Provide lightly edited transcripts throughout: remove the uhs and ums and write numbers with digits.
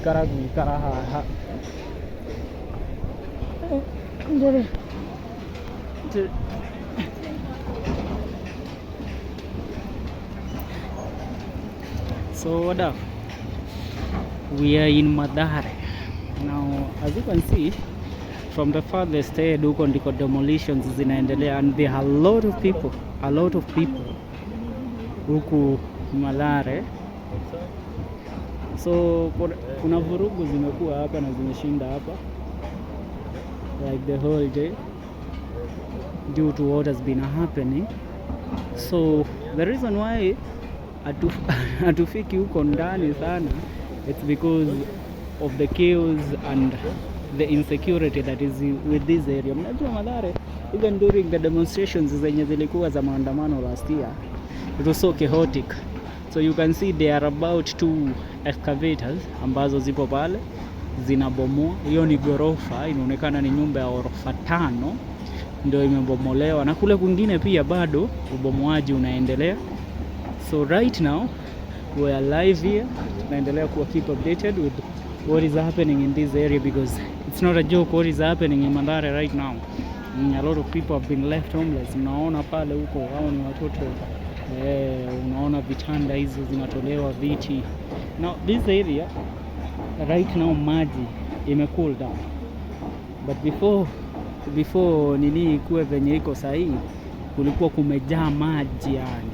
Gũikara gũikara haha. Njere. So what up? We are in Mathare. Now, as you can see from the farthest head, huko ndiko demolitions zinaendelea and there are a lot of people, a lot of people huku Mathare. So kuna vurugu zimekuwa hapa na zimeshinda hapa like the whole day due to what has been happening. So the reason why hatufiki huko ndani sana, it's because of the chaos and the insecurity that is with this area. Mnajua Mathare, even during the demonstrations zenye zilikuwa za maandamano last year, it was so chaotic. So you can see there are about two excavators ambazo zipo pale zinabomoa. Hiyo ni ghorofa, inaonekana ni nyumba ya ghorofa tano ndio imebomolewa, na kule kwingine pia bado ubomoaji unaendelea. So right now we are live here, tunaendelea kuwa keep updated with what is happening in this area because it's not a joke what is happening in Mathare right now. A lot of people have been left homeless. Unaona pale huko, hao ni watoto eh, unaona vitanda hizo zinatolewa, viti. Now this area right now maji ime cool down, but before nini ikuwe venye iko sahii, kulikuwa kumejaa maji yani.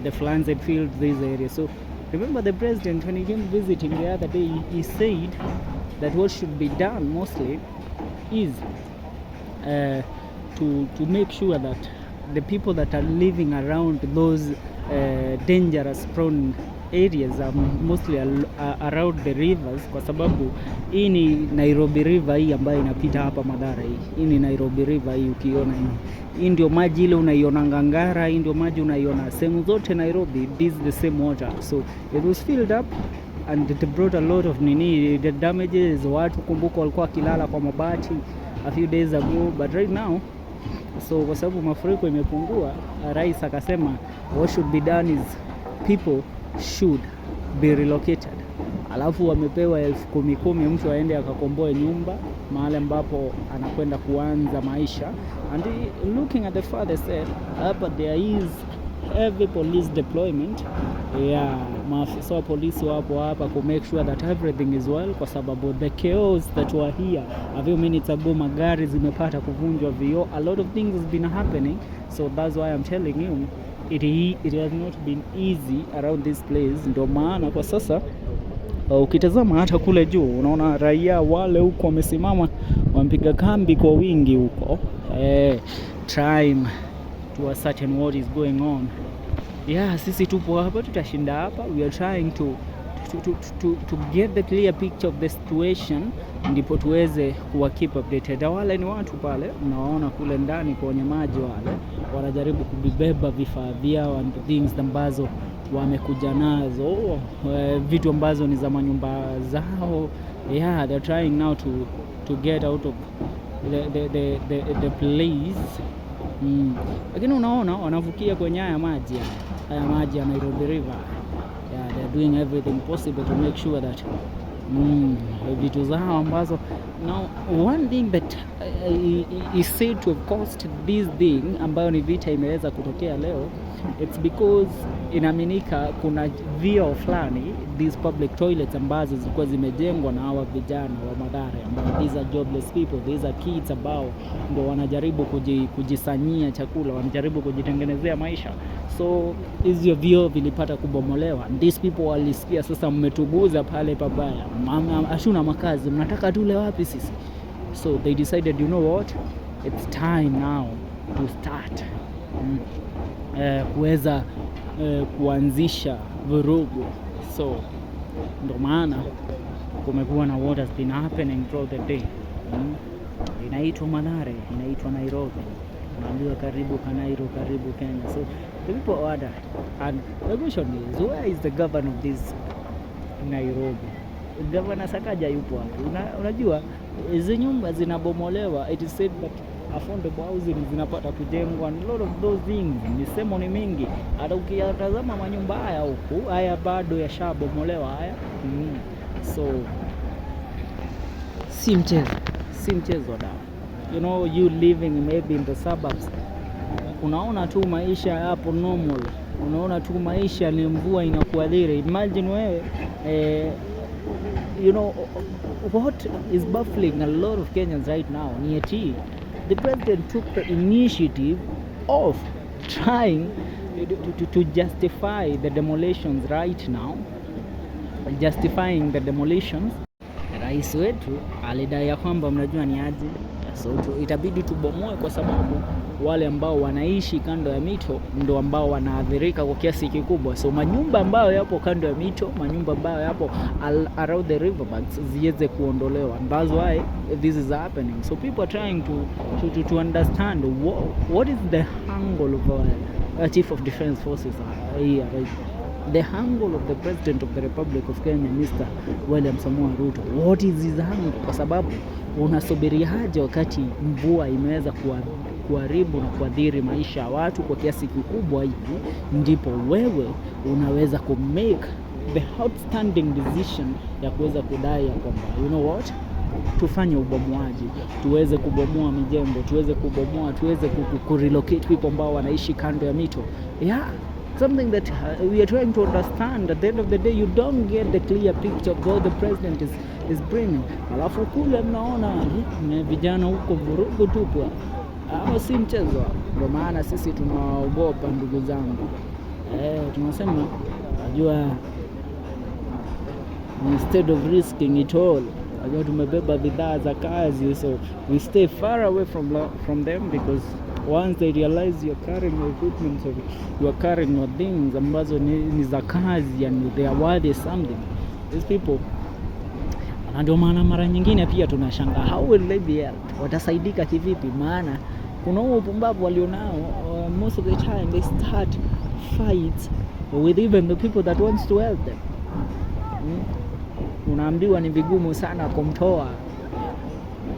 The floods had filled this area. So remember the president, when he came visiting the other day, he said that what should be done mostly is to make sure that the people that are living around those dangerous prone areas are mostly around the rivers, kwa sababu hii ni Nairobi River hii ambayo inapita hapa Mathare hii. Hii ni Nairobi River hii ukiona hii. Hii ndio maji ile unaiona Ngara, hii ndio maji unaiona sehemu zote Nairobi, this is the same water. So it was filled up and it brought a lot of nini, the damages. Watu, kumbuka, walikuwa wakilala kwa mabati a few days ago, but right now, so kwa sababu mafuriko imepungua, rais akasema what should be done is people should be relocated. Alafu wamepewa 10,000 10,000, mtu aende akakomboe nyumba mahali ambapo anakwenda kuanza maisha. And looking at the farther side hapa, there is heavy police deployment. Yeah, maafisa wa polisi wapo hapa ku make sure that everything is well, kwa sababu the chaos that were here a few minutes ago, magari zimepata kuvunjwa vioo, a lot of things has been happening. So that's why I'm telling you it has not been easy around this place. Ndio maana kwa sasa ukitazama hata kule juu unaona raia wale huko wamesimama, wamepiga kambi kwa wingi huko trying to ascertain what is going on. Yeah, sisi tupo hapa, tutashinda hapa. We are trying to get the clear picture of the situation, ndipo tuweze kuwa keep updated. Wale ni watu pale mnawaona kule ndani kwenye maji, wale wanajaribu kubibeba vifaa vyao and things ambazo wamekuja nazo, vitu ambazo ni za manyumba zao. Yeah, they're trying now to get out of the place. Lakini unaona wanavukia kwenye haya maji haya maji ya Nairobi River. Yeah, they're doing everything possible to make sure that vitu zao ambazo. Now one thing that is said to have caused this thing ambayo ni vita imeweza kutokea leo, it's because inaaminika kuna vyoo fulani, these public toilets ambazo zilikuwa zimejengwa na hawa vijana wa Mathare ambao these are jobless people, these are kids ambao ndo wanajaribu kujisanyia chakula, wanajaribu kujitengenezea maisha. So hizo vyoo vilipata kubomolewa. These people walisikia sasa, mmetuguza pale pabaya, hatuna makazi, mnataka tule wapi sisi? So they decided, you know what, it's time now to start kuweza kuanzisha vurugu. So ndo maana kumekuwa na what has been happening throughout the day. Inaitwa Mathare, inaitwa Nairobi, unaambiwa karibu Kanairo, karibu Kenya. So the people order and the question is, where is the governor of this Nairobi? Governor Sakaja yupo wapi? Unajua hizi nyumba zinabomolewa, it is said that affordable housing zinapata kujengwa and a lot of those things, misemo ni mingi. Hata ukiyatazama manyumba haya huku, haya bado yashabomolewa haya. So si mchezo, si mchezo da. You living maybe in the suburbs, unaona tu maisha yapo normal, unaona tu maisha ni mvua inakuadhiri. Imagine wewe what is baffling a lot of Kenyans right now ni eti the president took the initiative of trying to justify the demolitions right now, justifying the demolitions. Rais wetu alidai ya kwamba, mnajua ni aje, so itabidi tubomoe kwa sababu wale ambao wanaishi kando ya mito ndo ambao wanaathirika kwa kiasi kikubwa. So manyumba ambayo yapo kando ya mito, manyumba ambayo yapo around the riverbanks ziweze kuondolewa. And that's why this is happening. So people are trying to understand what is the angle of our Chief of Defense Forces here, right? The angle of the President of the Republic of Kenya, Mr. William Samoei Ruto. What is his angle? Kwa sababu unasubiriaje wakati mvua imeweza kuharibu na kuathiri maisha ya watu kwa kiasi kikubwa hivi, ndipo wewe unaweza ku make the outstanding decision ya kuweza kudai ya kwamba, you know what, tufanye ubomoaji, tuweze kubomoa mijengo, tuweze kubomoa, tuweze ku relocate people ambao wanaishi kando ya mito. Yeah, something that we are trying to understand. At the end of the day, you don't get the clear picture of what the president is bringing. Alafu kule mnaona vijana huko vurugu tupu, hao si mchezo. Ndio maana sisi tunawaogopa, ndugu zangu. Tunasema najua instead of risking it all, najua tumebeba bidhaa za kazi, so we stay far away from them, because once they realize you're carrying your equipment or you are carrying your things ambazo ni za kazi and they are worth something, these people, na ndio maana mara nyingine pia tunashangaa, how will they be helped? Watasaidika kivipi? Maana kuna huo upumbavu walionao, most of the time they start fights with even the people that wants to help them. Unaambiwa ni vigumu sana kumtoa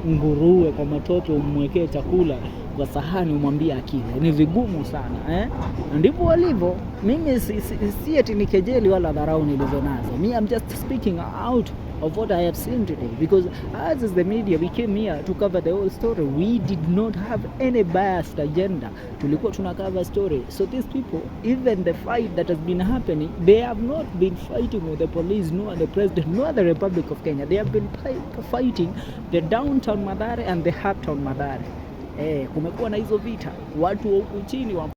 nguruwe kwa matope umwekee chakula kwa sahani umwambie akile, ni vigumu sana, eh? Ndivyo walivyo. Mimi si eti ni kejeli wala dharau nilizo nazo. Me, I'm just speaking out of what I have seen today, because as is the media, we came here to cover the whole story. We did not have any biased agenda. Tulikuwa tuna cover story. So these people, even the fight that has been happening, they have not been fighting with the police, nor the president, nor the Republic of Kenya. They have been fighting the downtown Mathare and the uptown Mathare. Kumekuwa na hizo vita, watu wa huku chini wa